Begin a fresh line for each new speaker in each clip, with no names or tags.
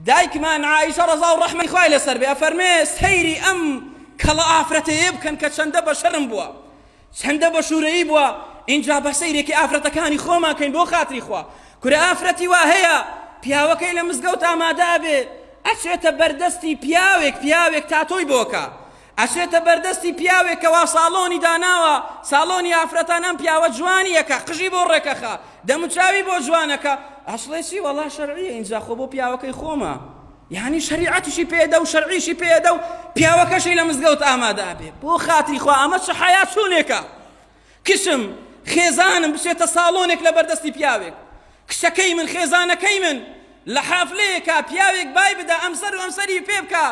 دایکمان عائیشە ڕەزا و ڕەحمەی خوای لەسەر بێ ئەفەرمێ سەیری ئەم کەڵە ئافرەتەیە بکەن کە چەندە بە شەرم بووە چەندە بە شوورەیی بووە ئینجا بە سەیرێکی ئافرەتەکانی خۆمان کەین بۆ خاتری خوا کورە ئافرەتی وا هەیە پیاوەکەی لە مزگەوت ئامادە ئەبێ ئەچێتە بەردەستی پیاوێک پیاوێک تاتۆی بۆکە ئەچێتە بەردەستی پیاوێک کەوا ساڵۆنی داناوە، ساڵۆنی ئافرەتان ئەم پیاوە جوانی ئەکا، قژی بۆ ڕێکەخا، دەموچاوی بۆ جوانەکا، ئەشڵێ چی وەڵا شەرعیە ئینجا خۆ بۆ پیاوەکەی خۆمە، یانی شەریعەتیشی پێدە و شەرعیشی پێدە و پیاوەکەشی لە مزگەوت ئامادە ئەبێ، بۆ خاتری خوا ئەمە چ حەیا چوونێکە؟ کچم، خێزانم بچێتە ساڵۆنێک لە بەردەستی پیاوێک، کچەکەی من، خێزانەکەی من لە حافلەیەکا پیاوێک بای بدا ئەمسەر و ئەمسەری پێ بکا،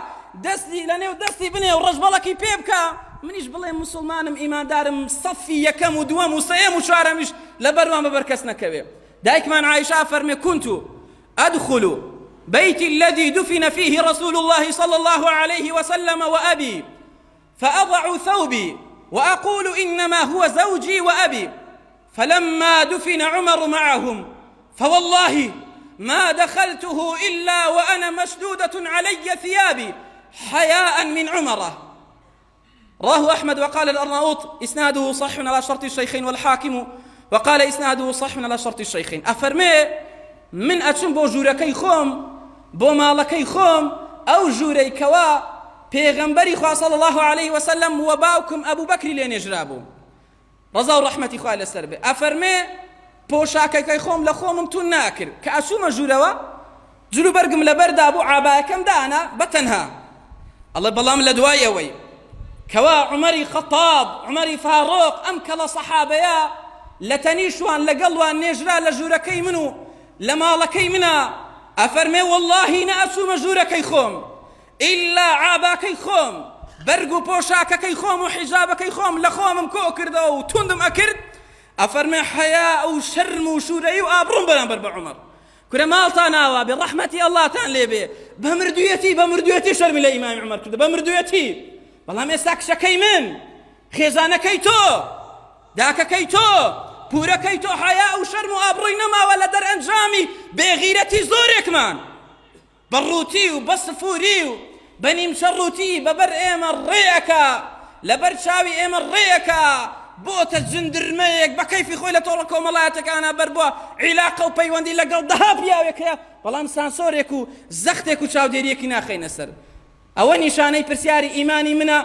دەستی لە نێو دەستی بنێ و ڕەشبەڵەکی پێ بکا، منیش بڵێم موسڵمانم، ئیماندارم، سەفی یەکەم و دووەم و سێیەم و چوارەمیش لەبەرمان بە بەر کەس نەکەوێ. دایکمان عائیشە ئەفەرموێ، كنت أدخل بيتي الذي دفن فيه رسول الله صلى الله عليه وسلم وأبي فأضع ثوبي وأقول إنما هو زوجي وأبي فلما دفن عمر معهم فوالله ما دخلته إلا وأنا مشدودة علي ثيابي حياء من عمره راه أحمد وقال الأرناؤوط إسناده صح على شرط الشيخين والحاكم وقال إسناده صح على شرط الشيخين أفرمي من ئەچم بۆ ژوورەکەی خۆم بۆ ماڵەکەی خۆم ئەو ژوورەی کەوا پێغەمبەری خوا صلی اللە علیه وسلم و باوکم ئەبوبەکری لێ نێژرابوو ڕەزا و ڕەحمەتی خوای لەسەر بێ ئەفەرمێ پۆشاکەکەی خۆم لە خۆمم تون ناکرد کە ئەچوومە ژوورەوە جلو بەرگم لەبەردا بوو عابایەکەم دانا بە تەنها ئەڵێ بەڵام لە دوای ئەوەی کەوا عومەری خەتاب عومەری فاڕۆق ئەم کەڵە سەحابەیە لە تەنیشوان لەگەڵوان نێژرا لە ژوورەکەی من و لە ماڵەکەی منە ئەفەرمێ وەڵڵاهی نەئەچوومە ژوورەکەی خۆم ئیلا عاباکەی خۆم، بەرگ و پۆشاکەکەی خۆم و حیجابەکەی خۆم لە خۆمم کۆ کردەوە و توندم ئەکرد، ئەفەرمێ حەیا و شەرم و شوورەیی و ئابڕووم بەرامبەر بە عومەر. کورە ماڵتان ئاوا بێ، ڕەحمەتی ئەڵڵاتان لێ بێ، بە مردوویەتی، بە مردوویەتی شەرمی لە ئیمامی عومەر کردووە، بە مردوویەتی. بەڵام ئێستا کچەکەی من، خێزانەکەی تۆ، داکەکەی تۆ، پوورەکەی تۆ حەیا و شەرم و ئابڕووی نەماوە لە دەرئەنجامی بێغیرەتی زۆرێکمان. بە ڕووتی و بە سفوری و بە نیمچە ڕووتی بە بەر ئێمە ڕێ ئەکا، لە بەر چاوی ئێمە ڕێ ئەکا، بۆتە جندرمەیەک بە کەیفی خۆی لە تۆڕە کۆمەڵایەتەکانا بەربووە عیلاقە و پەیوەندی لەگەڵ دەها پیاوێک هەیە، بەڵام سانسۆرێک و زەختێک و چاودێرییەکی ناخەینە سەر. ئەوە نیشانەی پرسیاری ئیمانی منە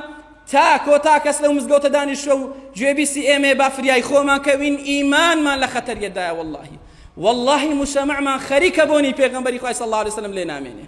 تا کۆتا کەس لەو مزگەوتە دانیشتوە و گوێبیستی ئێمەیە با فریای خۆمان کەوین ئیمانمان لە خەتەریەتدایە وەڵڵاهی وەڵڵاهی مجتەمەعمان خەریکە بۆنی پێغەمبەری خوای صلی اللە علیە وسلم لێ نامێنێ.